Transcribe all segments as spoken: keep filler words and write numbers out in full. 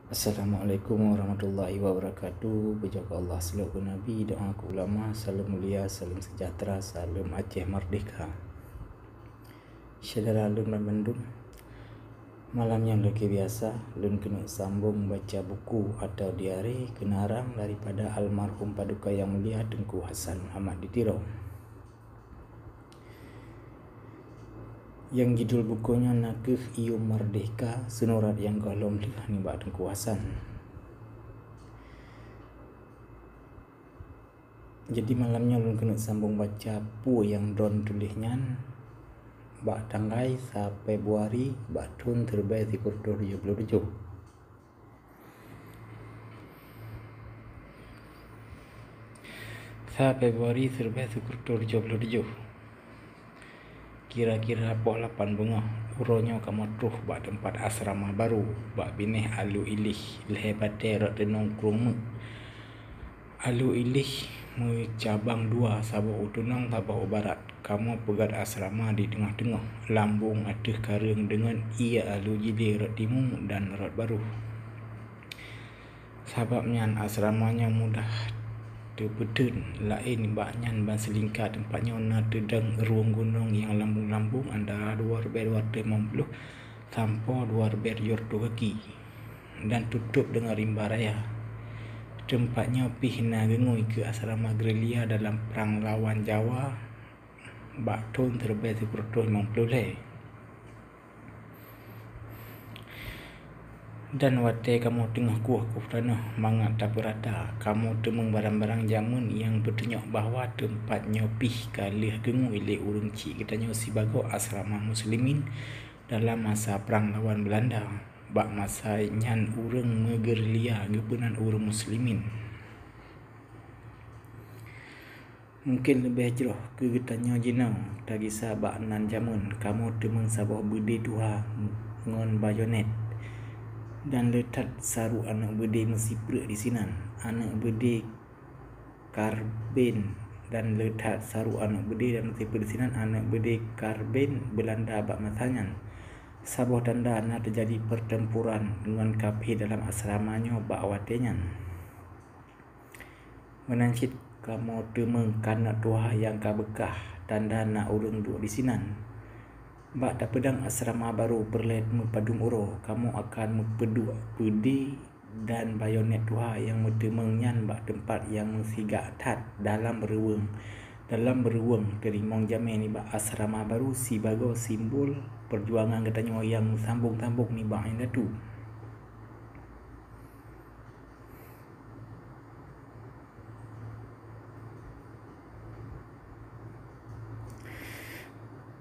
Assalamualaikum warahmatullahi wabarakatuh. Puja keu Allah, seulaweuet keu Nabi, doa keu ulama, salam mulia, salam sejahtera, salam Aceh Merdeka. Syedara lôn banmandum, malam nyang luar biasa, lôn keuneuk sambong baca buku atau diari keunarang daripada almarhum Paduka Yang Mulia Teungku Hasan Muhammad di Tiro. Nyang judul buku nyoe nakeuh Yum Merdeka, seunurat nyang gohlom lheueh nibak Teungku Hasan. Jadi malam nyoe lôn keuneuk sambong baca peue nyang droen tuléh nyan bak tanggai sa Februari bak thon siribèe sikureueng reutôh tujoh ploh tujoh. Sa Februari siribèe sikureueng reutôh tujoh ploh tujoh. Kira-kira poh lapan beungoh, uroe nyoe kamoe troh bak teumpat asrama barô, bak binéh Alu Iléh, lhèe batèe rot teunong krueng meuek. Alu Iléh meucabang dua, saboh u teunong, saboh u barat. Kamoe peugöt asrama di teungoh-teungoh, lambông ateueh kareueng deungon ié Alu Jilé rot timu dan rot barô. Sabab nyan asrama nyoe mudah teupeuteun, laén bak nyan ban seulingka teumpat nyoe na teudong rueng gunong nyang lambông-lambông antara dua ribèe dua ribèe limong ploh sampoe dua ribèe tujoh ribèe kaki, dan tutôp deungon rimba raya. Teumpat nyoe pih na geungui keu asrama gerilya dalam prang lawan Jawa bak thon siribèe sikureueng reutôh limong ploh lhèe. Dan watèe kamoe teungoh kueh-kueh tanoh mangat tapeurata, kamoe teumeung barang-barang jameun nyang peutunyok bahwa teumpat nyoe pih ka lheueh geungui lé ureueng chik geutanyoe sibagoe asrama muslimin dalam masa prang lawan Beulanda. Bak masa nyan ureueng meugerilya geupeunan ureueng muslimin. Mungken leubeh jroh keu geutanyoe jinoe tagisa bak nan jameun kamoe teumeung saboh beudé tuha ngon bayonet, dan le that saru aneuk beudé meusipreuk disinan, aneuk beudé karben, dan le that saru aneuk beudé dan meusipreuk disinan aneuk beudé karben Beulanda bak masa nyan. Saboh tanda na teujadi peutempuran ngon kaphé dalam asrama nyoe bak watèe nyan. Meunan cit kamoe teumeung kanot tuha nyang ka beukah, tanda na ureueng duek disinan. Bak tapeudong asrama barô peureulèe meupadum uroe, kamoe akan meupeuduek beudé dan bayonet tuha nyang meuteumeung nyan bak teumpat nyang meusigak that dalam reuweueng, dalam reuweueng teurimong jamèe nibak asrama barô sibagoe simbol peujuangan geutanyoe nyang meusambong-sambong nibak indatu.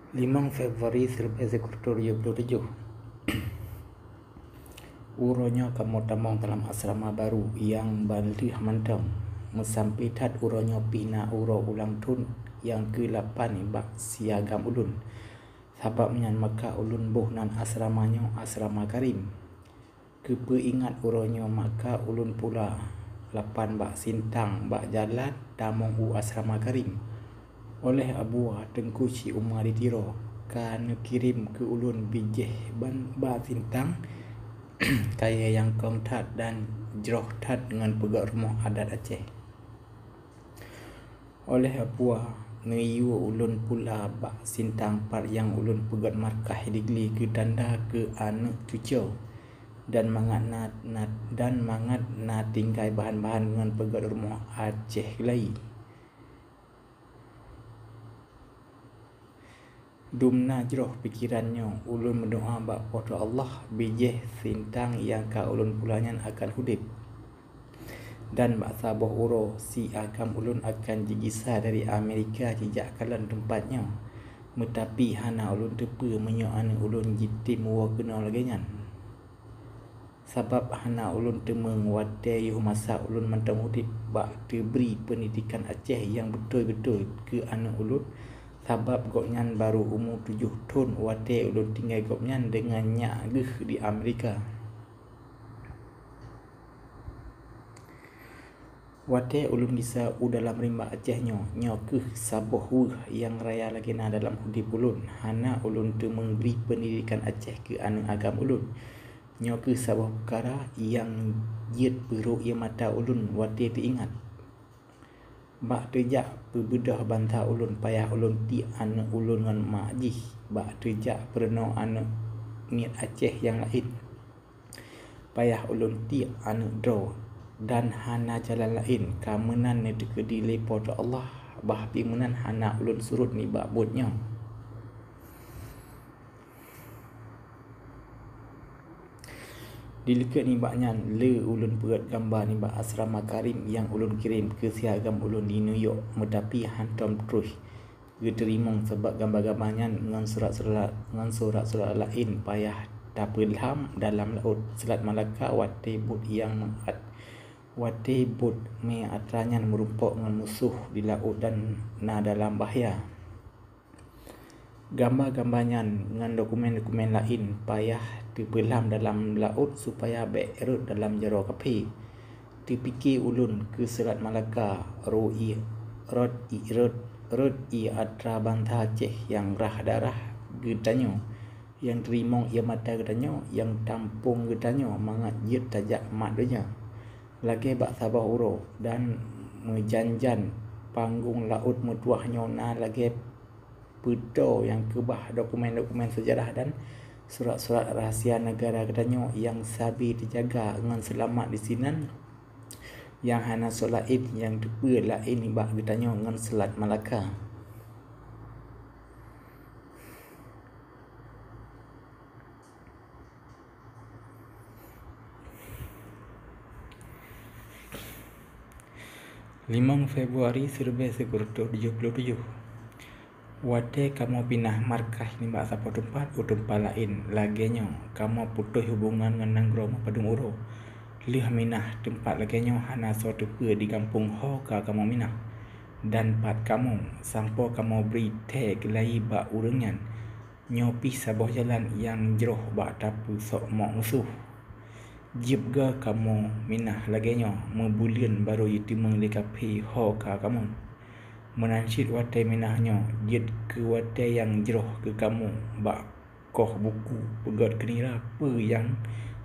Limong Februari siribèe sikureueng reutôh tujoh ploh tujoh. Uroe nyoe kamoe tamong dalam asrama barô nyang ban lheueh mantong. Meusampé that uroe nyoe pih na uroe ulang thôn nyang keulapan bak si agam ulôn. Sabab nyan maka ulôn boh nan asrama nyoe Asrama Karim. Keupeuingat uroe nyoe maka ulôn pula lapan bak sintang bak jalan tamong u Asrama Karim. Óh lheueh Abua Teungku Syèh Uma di Tiro ka neukirém keu ulôn bijéh ban bak sintang kayèe nyang kông that dan jroh that ngon peugöt rumoh adat Aceh. Óh lheueh Abua neuyue ulôn pula bak sintang pat nyang ulôn peugöt markah di glé keu tanda keu aneuk cucoe, dan mangat na, na, dan mangat na tinggai bahan-bahan ngon peugöt rumoh Aceh Geulayi. Dumna jroh pikeran nyoe, ulôn meudoa bak Po teu Allah, bijéh sintang nyang ka ulôn pula nyan akan udép. Dan bak saboh uroe, si agam ulôn akan jigisa dari Amerika jijak kalon teumpat nyoe. Meutapi hana ulôn teupeue meunyoe aneuk ulôn jitem woe keunoe lagèe nyan. Sabab hana ulôn teumeung watèe yoh masa ulôn mantong udép bak teubri peundidikan Aceh nyang beutôi-beutôi keu aneuk ulôn, sabab gobnyan barô umu tujoh thôn watèe ulôn tinggai gobnyan deungon nyak geuh di Amerika. Watèe ulôn gisa u dalam rimba Aceh nyoe, nyoe kheueh saboh weueh nyang raya lagèe na dalam udép ulôn. Hana ulôn teumeung bri peundidikan Aceh keu aneuk agam ulôn. Nyoe kheueh saboh peukara nyang jeuet peurôk ie mata ulôn watée teuingat. Bak teujak peubeudôh bansa ulôn, payah ulôn tiek aneuëk ulôn ngon mak jih. Bak teujak peurunoe aneuëk miet Aceh nyang laén, payah ulôn tiek aneuëk droe. Dan hana jalan laén, ka meunan neuteukeudi lé Po teu Allah, bah pih meunan hana ulôn surot nibak buet nyoe. Dilikeue nibak nyan, le ulôn peugét gamba nibak asrama Karim nyang ulôn kirém keu si agam ulôn di New York, meutapi hántom troh geuteurimong, sabab gamba-gamba nyan ngon surat-surat, ngon surat-surat laén payah tapeulham dalam laôt Selat Malaka watée bot nyang meuat, watée bot meuatra nyan meurumpok ngon musoh di laôt dan na dalam bahya. Gamba-gamba nyan ngon dokumen-dokumen laén payah teupeulham dalam laôt supaya bék rhot dalam jaroe kaphé. Teupike ulôn keu Selat Malaka, rot ie, rot ie, rot, rot ie atra bansa Aceh nyang rhah darah geutanyoe, nyang teurimong ie mata geutanyoe, nyang tampông geutanyoe mangat jeuet tajak mat donya. Lagée bak saboh uroe dan meujan-jan, panggong laôt meutuwah nyoe na lagée peutoe nyang keubah dokumen-dokumen seujarah dan surat-surat rahsia neugara geutanyoe nyang sabe teujaga ngon seulamat disinan, nyang hana soe laén nyang teupeue laén nibak geutanyoe ngon Selat Malaka. Limong Februari siribée sikureueng reutôh tujoh ploh tujoh. Watée kamoe pinah markas nibak saboh teumpat u teumpat laén, lagée nyoe kamoe putôh hubongan ngon nanggroe meupadum uroe. Lheueh minah teumpat lagée nyoe hana soe teupeue di gampông ho ka kamoe minah, dan pat kamoe, sampoe kamoe bri thée keulayi bak ureuëng nyan. Nyoe pih saboh jalan nyang jroh bak tapeusok mok musoh. Jieb goe kamoe minah lagée nyoe, meubuleuen barô jiteumeung lé kaphé ho ka kamoe. Meunan cit watée minah nyoe jeuet keu watée nyang jroh keu kamoe bak koh buku peugét keunira peue nyang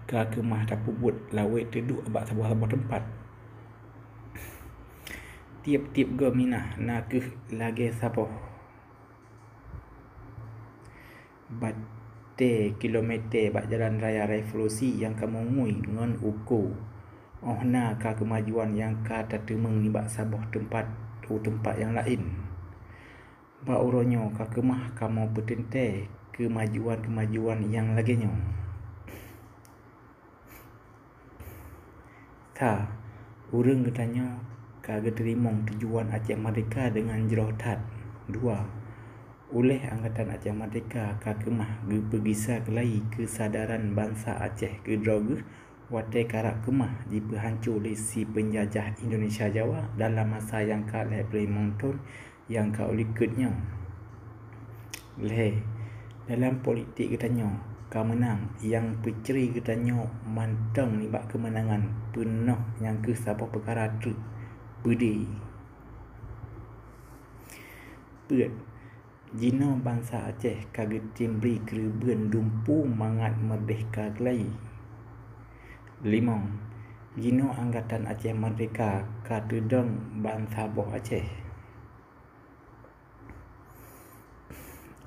ka keumah tapeubuet lawét teuduek bak saboh-saboh teumpat. Tieb-tieb goe minah na kheueh lagée saboh batée kilometer bak jalan raya revolusi nyang kamoe ngui ngon uko. Óh na ka keumajuan nyang ka tateumeung nibak saboh teumpat u teumpat nyang laén. Bak uroe nyoe ka keumah kamoe peuteuntée keumajuan-keumajuan nyang lagée nyoe. Sa, ureuëng geutanyoe ka geuteurimong tujuan Aceh Merdeka deungon jroh that. Dua, ulée Angkatan Aceh Merdeka ka keumah geupeugisa keulayi keusadaran bansa Aceh keudroe geuh watée karab keumah jipeuhanco lé si peunjajah Indonesia Jawa dalam masa nyang ka lhée ploh limong thon nyang ka u likot nyoe. Lhée, dalam politik geutanyoe ka meunang nyang peucre geutanyoe mantong nibak keumeunangan peunoh nyang kheueh saboh peukara treuk beudé. Peuet, jinoe bansa Aceh ka geutem bri keureubeuen dumpeue mangat meurdehka keulayi. Limong, jinoe Angkatan Aceh Merdeka ka teudong bansaboh Aceh.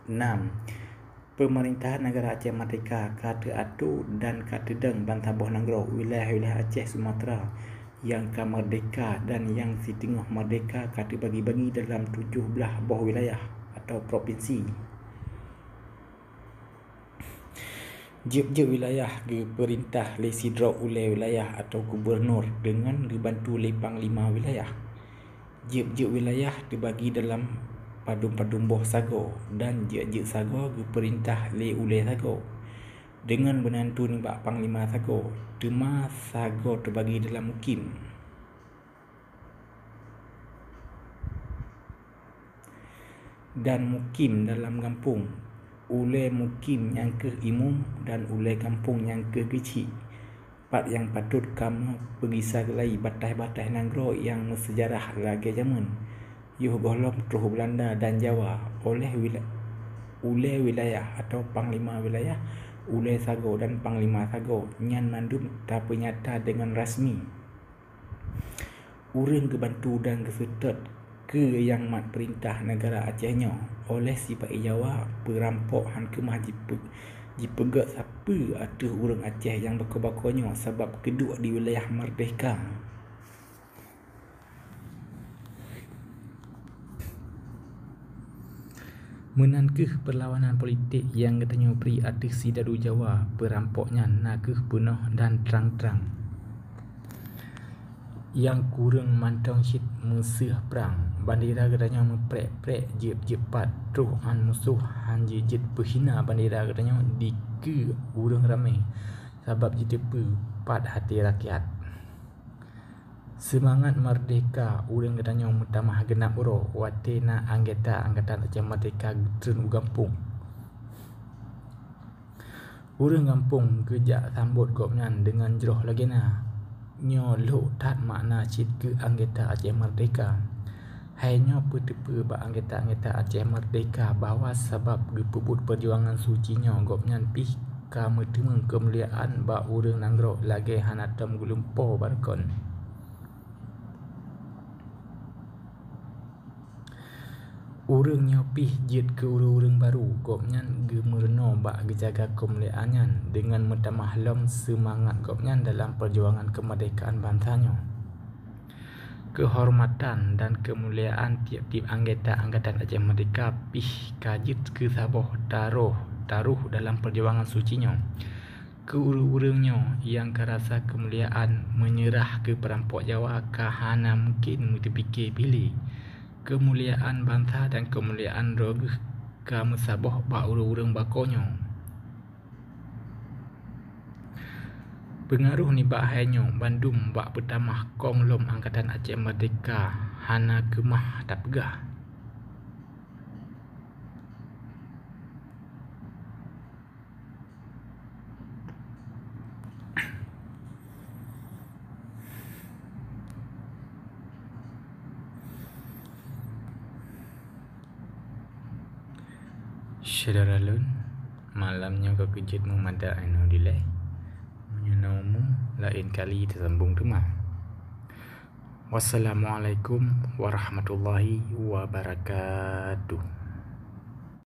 Enam, peumeurintah neugara Aceh Merdeka ka teuatoe dan ka teudong bansaboh nanggroe, wilayah-wilayah Aceh, Sumatra nyang ka merdeka dan nyang siteungoh merdeka ka teubagi-bagi dalam tujoh blaih boh wilayah atau propinsi. Jeueb-jeueb wilayah geupeurintah lé sidroe ulée wilayah atau gubunur deungon geubantu lé panglima wilayah. Jeueb-jeueb wilayah teubagi dalam padum-padum boh sagoe dan jeueb-jeueb sagoe geupeurintah lé ulée sagoe deungon beunantu nibak panglima sagoe, teuma sagoe teubagi dalam mukim. Dan mukim dalam gampông. Ulée mukim nyang kheueh imum dan ulée gampông nyang kheueh geuchik. Pat nyang patôt kamoe peugisa keulayi bataih-bataih nanggroe nyang meuseujarah lagée jamén yoh gohlom troh Beulanda dan Jawa, óh lheueh wila-, ulée wilayah atau panglima wilayah ulée sagoe dan panglima sagoe, nyan mandum tapeunyata deungon rasmi. Ureuëng geubantu dan geuseutôt keu nyang mat peurintah neugara Aceh nyoe oleh sipa-i Jawa, peurampok han keumah jipeu-, jipeugét sapeue ateueh ureuëng Aceh nyang bako-bako nyoe sabab geuduek di wilayah meurdehka. Meunan kheueh peurlawanan politik nyang geutanyoe bri ateueh sidadu Jawa peurampok nyan na kheueh peunoh dan trang-trang. Nyang kureueng mantong cit meuseuh prang, bandera geutanyoe meuprek-prek jeuet-jeuet pat, troh án musoh han jijeuet peuhina bandera geutanyoe dikeue ureuëng ramé, sabab jiteupeu pat até rakyat. Seumangat meurdehka ureuëng geutanyoe meutamah geunab uroe watée na anggota Angkatan Aceh Meurdehka geutreun u gampông. Ureuëng gampông geujak sambot gobnyan deungon jroh lagée na. Nyoe lhok that makna cit keu anggota Aceh Meurdehka. Hai nyoe peuteupeue bak anggota-anggota Aceh Meurdehka bahwa sabab geupeubuet peujuangan suci nyoe gobnyan pih ka meuteumeung keumuliaan bak ureuëng nanggroe lagée hana tom geulumpo barokon. Ureuëng nyoe pih jeuet keu ureuëng-ureuëng barô, gobnyan geumeurunoe bak geujaga keumuliaan nyan deungon meutamah lom seumangat gobnyan dalam peujuangan keumeurdehkaan bansa nyoe. Keuhormatan dan keumuliaan tieb-tieb anggota Angkatan Aceh Meurdehka pih ka jeuet keu saboh taroh, taroh dalam peujuangan suci nyoe. Keu ureuëng-ureuëng nyoe nyang ka rasa keumuliaan meunyeurah keu peurampok Jawa ka hana mungken meuteupiké pih lé. Keumuliaan bansa dan keumuliaan droe geuh ka meusaboh bak ureuëng-ureuëng bako nyoe. Peungaroh nibak hai nyoe bandum bak peutamah kong lom Angkatan Aceh Meurdehka hana keumah tapeugah. Syedara lôn, malam nyoe ka keujeuet meumada inoe dilée. Meunyoe na umu, laén kali teusambong teuma. Wassalamualaikum warahmatullahi wabarakatuh.